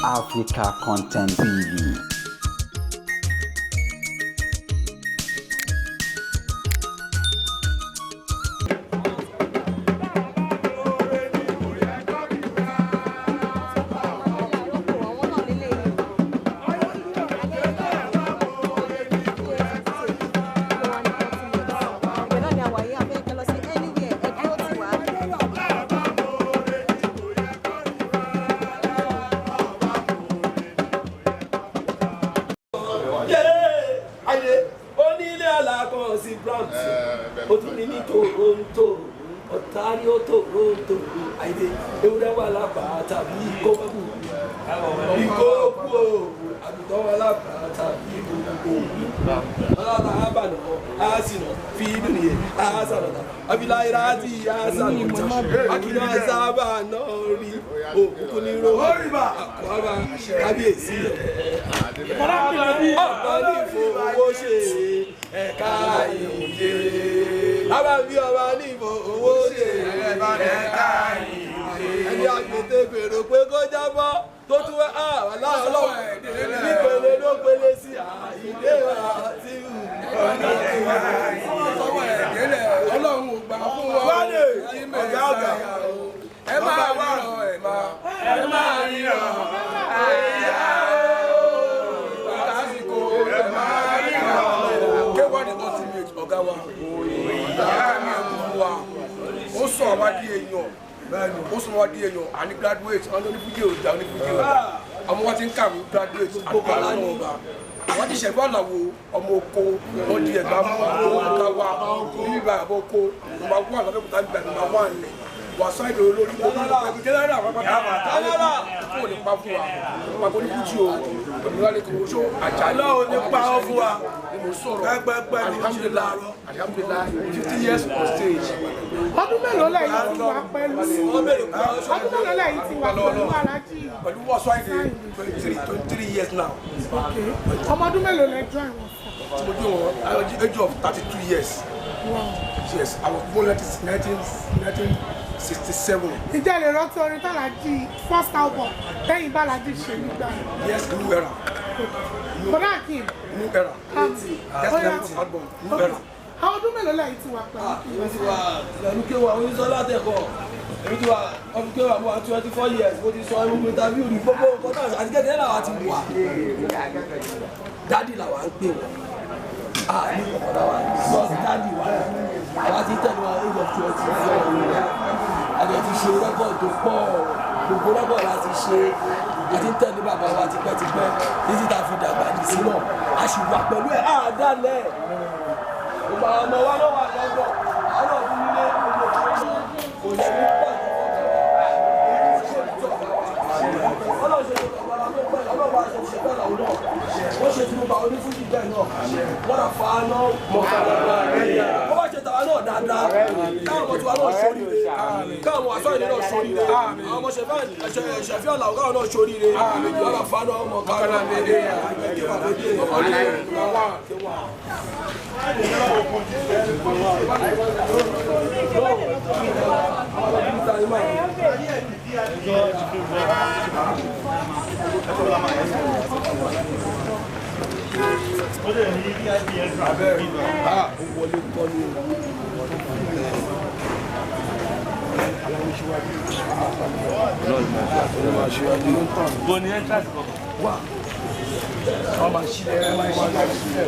Africa Content TV. Onílé alákan sí Brampton, ó tún ní ní Toronto, Ontario, Toronto. Àìdè ewúrẹ́ wà lápá tàbí kókó ìkókó, àgùntàn wà lápá tàbí kókó. Ọlọ́ta àbànà àsìnà fi dùnìyẹ àsànàtà abiláyèrè àti àsànàtà akínà sábà náà rí òkùnkùn ní ro àkọ́bà kábíyèsí ọ̀pọ̀ ní ìfowó ṣe ẹ̀ka ìyè. Lábàbí ọba ní ìfowó ṣe ẹ̀ka ìyè. Ẹni àgbètè gbèrò pé kó jábọ́ tó tún wá àwọn aláwọ̀ nípele ló pele sí àìdè àti Ọlọ́run ò gbà fún wa. Ọ̀gá ọ̀gá ẹ máa ríran, ẹ máa ríran àyà ó lásìkò, ẹ máa ríran. K1 The Ultimate, ọ̀gá wa, ọ̀gá mi ẹ̀kú fún wa, ó sọ àwa di èèyàn, ó sọ àwa di èèyàn. Àní graduate ọ̀nà onífújì òjà, onífújì òjà, àwọn wa ti ń kàwé graduate àti àwọn ọba àwọn ti ṣẹ̀gbọ́n àlàwo ọmọ oko wọn di ẹ̀gbá mú ọ̀gá wa níbi ìgbà àbọ̀ oko nọ́mbà 1 l'Abẹ́òkúta nígbà nọ́mbà 1 ni wàásù àìdè olórí olórí jẹ́nẹ́rà pápátá kò ní pa fún wa nípa kò ní kújì o òmìnira lè kó oṣó àjà Ọlọ́run ní pa ọ́ fún wa ni mo sọ̀rọ̀. Pẹ́pẹ́pẹ́ ní Alhamdulilah, alhamdulilah, 50 years on stage. Ọdún mélòó lẹ́yìn tí wà pẹ̀lú, ọdún mélòó lẹ́yìn tí wà pẹ̀lú Aláàjì? Pẹ̀lú wàásù àìdè 23 years now. Okay. Ọmọ ọdún mélòó lẹ join wọn sir? Tí mo dé wọn, I was the age of 32 years. Yes, I was born 1967. Ìjẹ́ lè rántí orin tàlàjì first album lẹ́yìn bàlàjì ṣe nígbà yẹn? Yes, New Era. Bọ́dá Akeem. New Era. That's the name of the album, New Era. Àwọn ọdún mélòó lẹ́yìn tí wà pẹ̀lú? Èmi ti wà pẹ̀lú K1 onísọ́lá tẹ̀kọ̀. Èmi ti wà ọdún K1, mo wà 24 years. Mo ti sọ gbogbo interview ní gbogbo nǹkan náà àti kékeré làwa ti wà. Daddy làwa ń pè wọ́n. À ní kọ̀kọ̀ làwa just daddy wa. Àwa ti tẹ̀lé wa age of 24. Àti ti ṣe record tó pọ̀, gbogbo record la ti ṣe. Àti ń tẹ̀lé bàbá wa tipẹ́tipẹ́ títí tá a fi dàgbà dì sí náà. A sì wà pẹ̀lú ẹ̀ àdálẹ̀. Gbogbo àwọn ọmọ wa lọ́wọ́ àlọ́gbọ̀ àwọn ọ̀dún nílé gbogbo kò ní ní pàdé. Ọlọ́run ṣe tó bàbá tó pẹ́, Ọlọ́run bá ṣe ṣe bẹ́ẹ̀ làwọn náà wọ́n ṣe tí mo bá onífújì bẹ́ẹ̀ náà wọ́n rà fa náà mọ̀ wọ́n bá ṣe tàwa náà dáadáa, káwọn ọmọ tiwa náà ṣoríire, káwọn ọmọ àṣọ ìlú náà ṣoríire, àwọn ọmọ ṣẹ̀fí ọ̀làwọ̀ káwọn náà ṣoríire, wọ́n rà fa náà mọ̀ káwọn náà. Wọlé kọ́ ní Bo ni entrance kọ? Wà wọ́n máa ṣí ẹ, máa ṣí ẹ.